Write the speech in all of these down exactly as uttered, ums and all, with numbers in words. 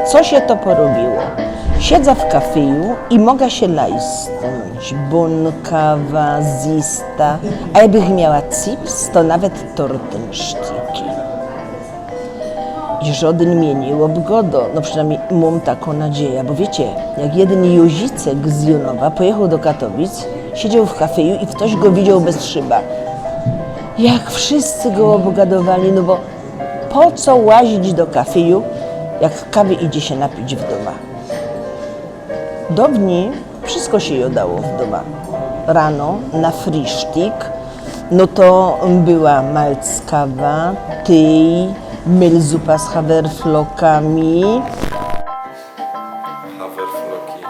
Co sie to porobiło? Siedza w kafyju i moga sie lajstnōńć, bōnkawa, zista, a jakbych miała cips, to nawet tortynsztyki. I żodyn mie niy ôbgodo, no przinojmnij mōm takõ nadzieja, bo wiycie, jak jedyn Jōzicek z Jōnowa pojechoł do Katowic, siedzioł w kafyju i ftoś go widzioł bez szyba. Jak wszyscy go ôbgadowali, no bo po co łazić do kafyju, jak kawy idzie sie napić w dōma. Downyj wszysko sie jŏdało w dōma. Rano na frisztik, no to była malckawa, tyj, mylzupa z haferflokami. Haferfloki.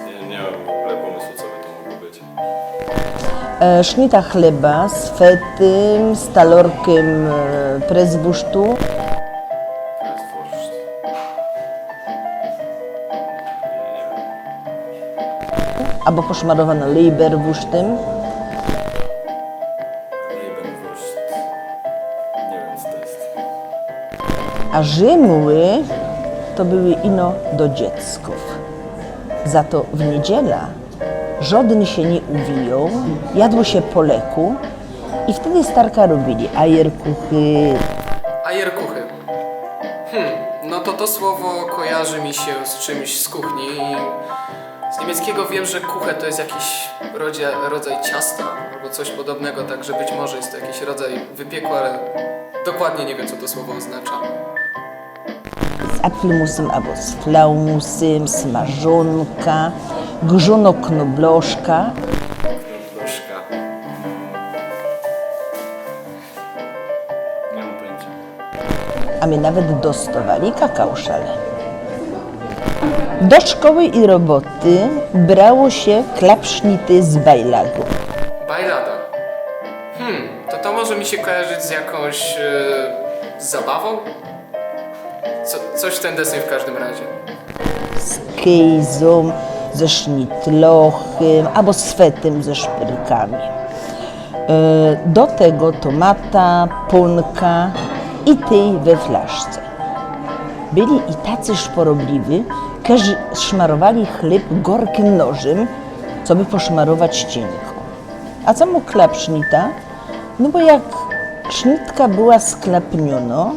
Nie, nie mam w ogóle pomysłu, co by to mogło być. E, sznita chleba z fetym, z talorkym, e, preswusztu. Preswurszt. Nie, nie wiem. Abo poszmarowano lejberwusztym. Lejberwurszt. Nie wiem, co to jest. A rzymły to były ino do dziecków. Za to w niydziela żodyn sie niy uwijoł, jadło sie po leku i wtedy starka robiyli ajerkuchy. Ajerkuchy. Hmm, no to to słowo kojarzy mi się z czymś z kuchni. Z niemieckiego wiem, że Kuche to jest jakiś rodzia-, rodzaj ciasta albo coś podobnego, także być może jest to jakiś rodzaj wypieku, ale dokładnie nie wiem, co to słowo oznacza. Z apfelmusym abo z pflaumusym, smażōnka, grzōno knobloszka. Knobloszka. Nie mam pojęcia. A my nawet dostŏwali kakao szale. Do szkoły i roboty brało sie klapsznity z bajlagōm. Bajlaga. Hmm, to to może mi się kojarzyć z jakąś, e, z zabawą? Co, coś w ten deseń w każdym razie. Z kejzōm, ze sznitlochym abo z fetym ze szpyrkami. E, do tego tomata, pōnka i tyj we flaszce. Byli i tacy szporobliwi, kerzy szmarowali chlyb gorkim nożym, coby poszmarować ciynko. A co mu klapsznita? No bo jak sznitka była sklapniōno,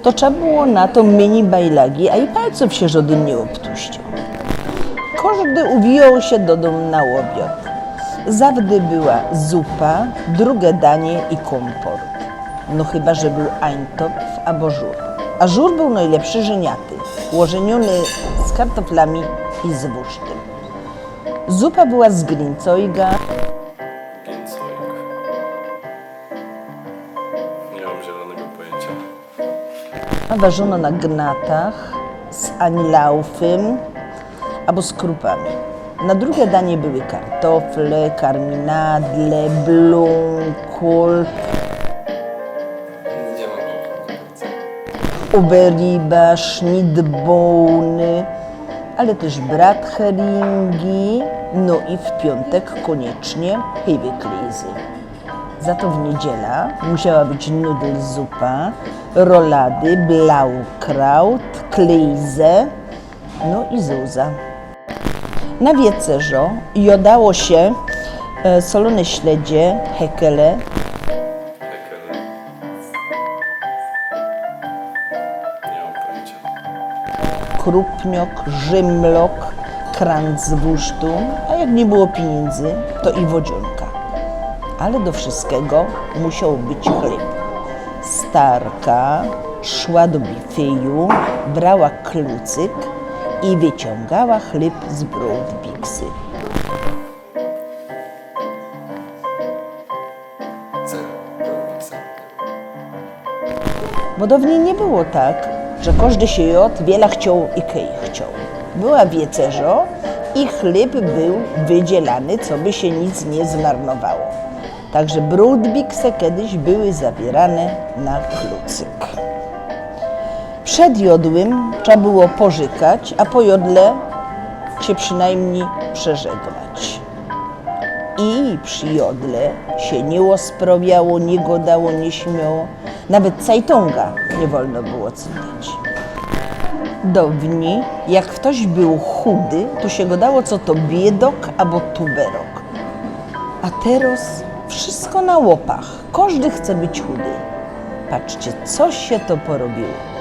to trzeba było na to mini bajlagi, a i palcōw sie żodyn niy ôbtuściōł. Kożdy uwijoł sie do dōm na ôbiŏd. Zawdy była zupa, drugie danie i kōmport. No chyba że bōł eintopf abo żur. A żur bōł nojlepszy, żyniaty, ôżyniōny z kartoflami i z wusztym. Zupa była z grincojga. Grincojg. Nie mam zielonego pojęcia. A warzōno na gnatach z ajnlaufym abo z krupami. Na drugie danie były kartofle, karminadle, blōnkol. Nie mam. Ôberiba, sznitbōny, ale tyż bratheringi, no i w piōntek kōniecznie hefeklejzy. Za to w niydziela musiała być nudelzupa, rolady, blaukraut, klejze, no i zuza. Na wieczerzŏ jŏdało sie, e, solōne śledzie, hekele. Hekele. Nie mam pojęcia. Krupniok, rzymlok, kranc z wusztu, a jak niy było piniyndzy, to i wodziōnka. Ale do wszyskigo musioł być chlyb. Starka szła do bifeju, brała klucyk i wyciōngała chlyb z brotbiksy. Zero. Brotbiksa. Bo downyj niy było tak, że kożdy sie jŏd, wiela chcioł i kej chcioł. Była wieczerzŏ i chlyb bōł wydzielany, coby sie nic niy zmarnowało. Tak że brotbikse kedyś były zawiyrane na klucyk. Przed jŏdłym trzeba było porzykać, a po jŏdle sie przinojmnij przeżegnać. I przi jŏdle sie niy ôsprawiało, niy gŏdało, niy śmioło. Nawet cajtōnga niy wolno było czytać. Dŏwni, jak ftoś bōł chudy, to sie gŏdało, co to biydŏk abo tuberok. A teroz wszysko na łopach. Kożdy chce być chudy. Patrzcie, co sie to porobiło.